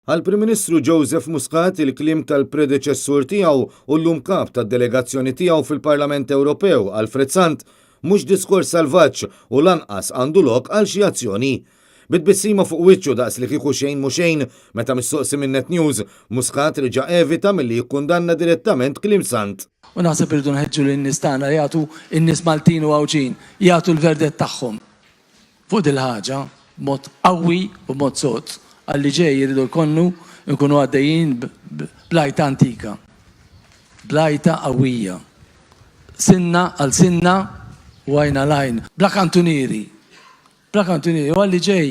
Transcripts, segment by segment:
Għall-Prim Ministru Joseph Muscat, il-kliem tal-predeċessur tiegħu u llum kap tad-delegazzjoni tiegħu fil-Parlament Ewropew, Alfred Sant, mhux diskors salvaġġ u lanqas għandu lok għal xi azzjoni. Bi tbissima fuq wiċċu daqs li kieku xejn mhu xejn, meta mistoqsi minn Net News, Muscat reġa' evita milli jikkundanna direttament kliem Sant. U naħseb irridu nħeġġu lin-nies tagħna jagħtu, in-nies Maltin u Għawdxin, jagħtu l-verdett tagħhom. Fuq dil-ħaġa, b'mod qawwi u b'mod sod, għal li ġej irridu jkonnu nkunu għaddejjin bl-għajta antika. Bl-għajta qawwija. Sinna għal sinna u għajn għal għajn. Bla kantunieri. Bla kantunieri. U għal li ġej,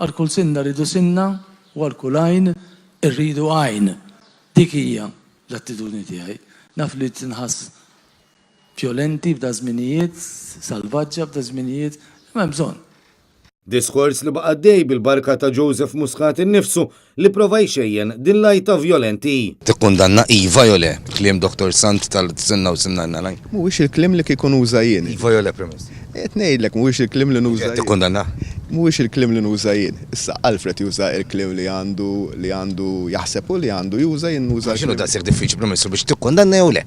għal kull sinna rridu sinna u għal kull għajn irridu għajn. Dik hija l-attitudni tiegħi. Naf li tinħass Vjolenti f'da żminijiet, salvaġġa f'da żminijiet, imma hemm bżonn. Diskors li baqa' għaddej bil-barka ta' Joseph Muscat innifsu li prova jxejjen din l-għajta vjolenti. Tikkundanna iva jew le kliem Dottor Sant tal-sinna u sinna għandna l-għajn? Mhuwiex il-kliem li kieku nuża jien. Iva jew le Prim Ministru? Qed ngħidlek mhuwiex il-kliem li nuża jien. Tikkundanna? Mhuwiex il-kliem li nuża jien. Issa Alfred juża il-kliem li għandu li għandu jaħseb hu li għandu juża jien nuża l-kliem. X'inhu daqshekk diffiċli Prim Ministru biex tikkundanna jew le?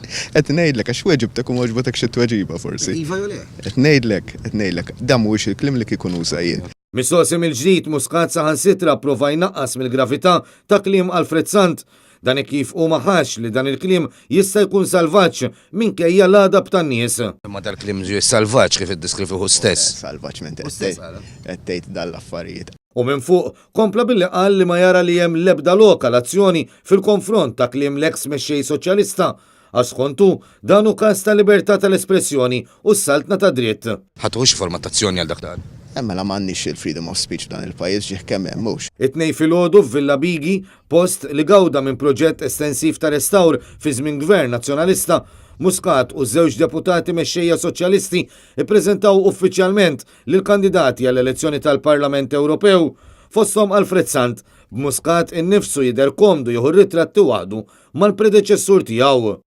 Qed ngħidlek għax weġibtek u m'għoġbotekx it-tweġiba forsi. Iva jew le? Qed ngħidlek, qed ngħidlek, dan mhuwiex il-kliem li kieku nuża jien. Mistoqsi mill-ġdid, Muscat saħansitra pprova jnaqqas mill-gravità ta' kliem Alfred Sant. Dan hekk kif hu ma ħassx li dan il-kliem jista' jkun salvaġġ minkejja l-għadab tan-nies. Imma dal-kliem ġie salvaġġ kif iddeskrivi hu stess. Salvaġġ m'int qed tgħid dan l-affarijiet. U minn fuq, kompla billi qal li ma jara li hemm l-ebda lok għal azzjoni fil-konfront ta' kliem l-eks mexxej Soċjalista Għax skont hu, dan hu każ ta' libertà tal-espressjoni u s-saltna tad-dritt. Ħa tieħu xi forma t'azzjoni għal dak li qal? Eh mela m'għandniex il-freedom of speech f'dan il-pajjiż ġieħ kemm hemm hux. It-Tnejn filgħodu f'Villa Bigi, post li gawda minn proġett estensiv ta' restawr fi żmien Gvern Nazzjonalista, Muscat u żewġ deputati mexxejja Soċjalisti ppreżentaw uffiċjalment lill-kandidati għall-elezzjoni tal-Parlament Ewropew, fosthom Alfred Sant, b'Muscat innifsu jidher komdu jieħu r-ritratti waħdu mal-predeċessur tiegħu.